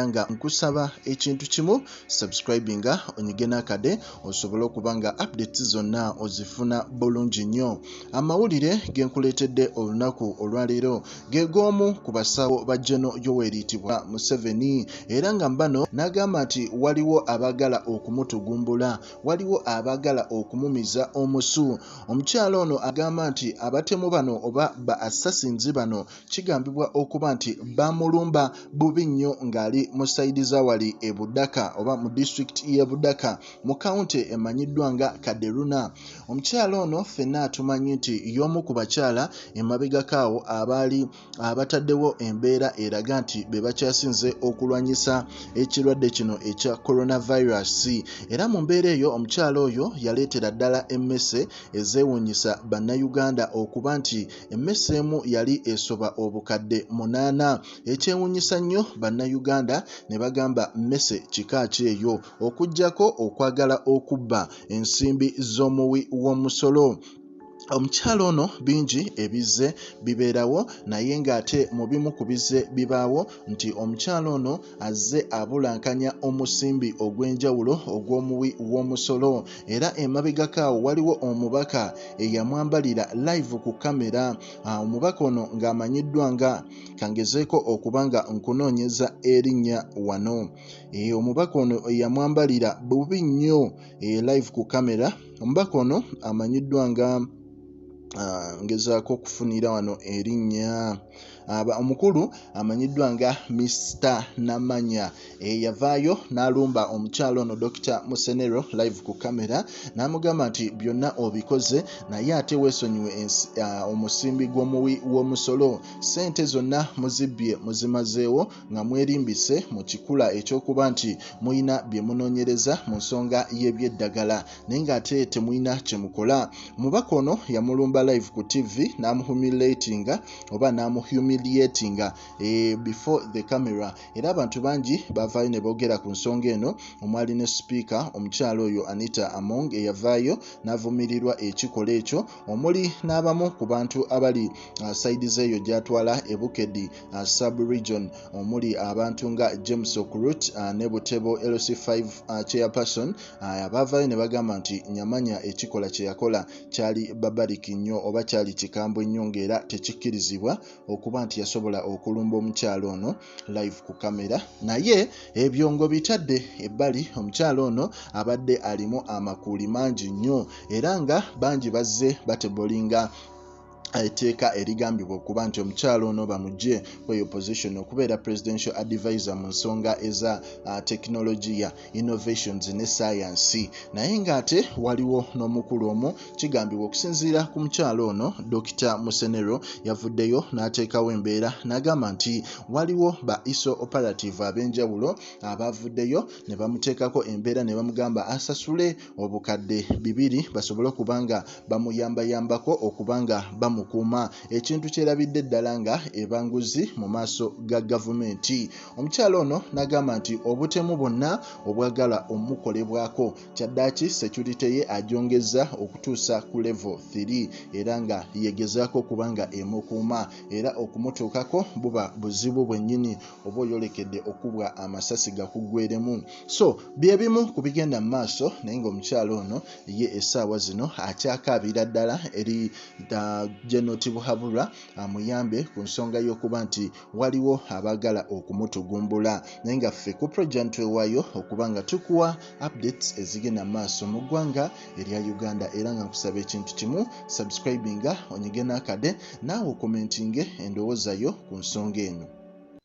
Nga nkusaba ekintu kimu, subscribinga, onyige n'akade osobole okuba nga updates zonna ozifuna bulungi nnyo. Amawulire ge nkuleetedde olunaku olwaleero ge g'omu ku basawo ba General Yoweri Tibwa Museveni, era nga mbano n'agamba nti waliwo abaagala okumutugumbula, waliwo abaagala okumumiza omusu. Omukyala ono agamba nti abatemu bano oba ba assassins bano kigambibwa okuba nti baamulumba bubi nnyo ng'ali mu sayidi za wali e Budaka oba mu disitulikiti y'e Budaka mu kawunti emanyiddwa nga Kaderuna. Omukyala ono ffenna tumanyi nti y'omu ku bakyala emabegako awo abaali abataddewo embeera eraga nti be bakyasinze okulwanyisa ekirwadde kino ekya coronavirus, era mu mbeera eyo omukyala oyo yaleetera ddala emmese ezeewuunyisa Bannayuganda okuba nti emmese emu yali esoba 800,000, ekyewuunyisa nnyo Bannayuganda ne bagamba mmese kika ki eyo okuggyako okwagala okubba ensimbi z'omuwi w'omusolo. Omukyala ono bingi ebizze bibeerawo, naye ng'ate mu bimu ku bizze bibaawo nti omukyala ono azze abulankanya omusimbi ogw'enjawulo ogw'omuwi w'omusolo, era emabegako awo waliwo omubaka eyamwambalira live ku kamera. Omubaka ono ng'amanyiddwa nga, kangezeeko okuba nga nkunoonyeza erinnya wano, omubaka ono eyamwambalira bubi nnyo live ku kamera, omubaka ono amanyiddwa nga, ngezaako okufunira wano erinnya, omukulu amanyiddwa nga Mr Namanya, yavaayo n'alumba omukyala ono Dr Musenero live ku kamera n'amugamba nti byonna obikoze, naye ate weesonyiwe omusimbi gw'omuwi w'omusolo, ssente zonna muzibbye muzimazeewo nga mwerimbise mu kikula ekyokuba nti mulina bye munoonyereza mu nsonga y'ebyeddagala, naye ng'ate temulina kye mukola. Omubaka ono yamulumba live ku TV n'amuhumiliatinga oba n'amuhumiliatinga before the camera, era abantu bangi bavaayo ne boogera ku nsonga eno, omwali ne sipiika omukyala oyo Anita Among eyavaayo n'avumirirwa ekikolwa ekyo, omuli n'abamu ku bantu abali sayidi z'eyo gy'atwala e Bukedi sub region, omuli abantu nga James Okurut ne Butebo LC5 chairperson, abaavaayo ne bagamba nti Nyamanya ekikolwa kye yakola kyali barbaric nnyo oba kyali kikambwe nnyo, ng'era tekikkirizibwa okuba nti yasobola okulumba omukyala ono live ku kamera. Naye ebyo ng'obitadde ebbali, omukyala ono abadde alimu amakuuli mangi nnyo, era nga bangi bazze batebolinga etteeka erigambibwa okuba nti omukyala ono bamuggye kweyo position okubeera presidential advisor mu nsonga eza tekinologiya, innovations ne science. Naye ng'ate waliwo n'omukulu omu, kigambibwa okusinziira ku mukyala ono Dr Musenero, yavuddeyo n'ateekawo embeera n'agamba nti waliwo ba ISO operative ab'enjawulo abavuddeyo ne bamuteekako embeera ne bamugamba asasule 2,000 basobole okuba nga bamuyambayambako okuba nga bamukuuma, ekintu kyerabidde ddala nga ebanguzi mu maaso ga gavumenti. Omukyala ono n'agamba nti obutemu bwonna obwagala omukolebwako kyaddaaki security ye agyongeza okutuusa ku level 3, era nga yegezaako okuba nga emukuuma, era okumutuukako buba buzibu bwennyini oba oyolekedde okubwa amasasi gakuggweremu. So bye bimu ku bigenda mu maaso, naye ng'omukyala ono ye essaawa zino akyakaabira ddala eri General Tibuhaburwa amuyambe ku nsonga y'okuba nti waliwo abaagala okumutugumbula. Naye nga ffe ku Projan twewaayo okuba nga tukuwa updates ezigenda mu maaso mu ggwanga erya Uganda, era nga nkusaba ekintu kimu, subscribinga, onyige n'akade, naawe okomentinge endowooza yo ku nsonga eno.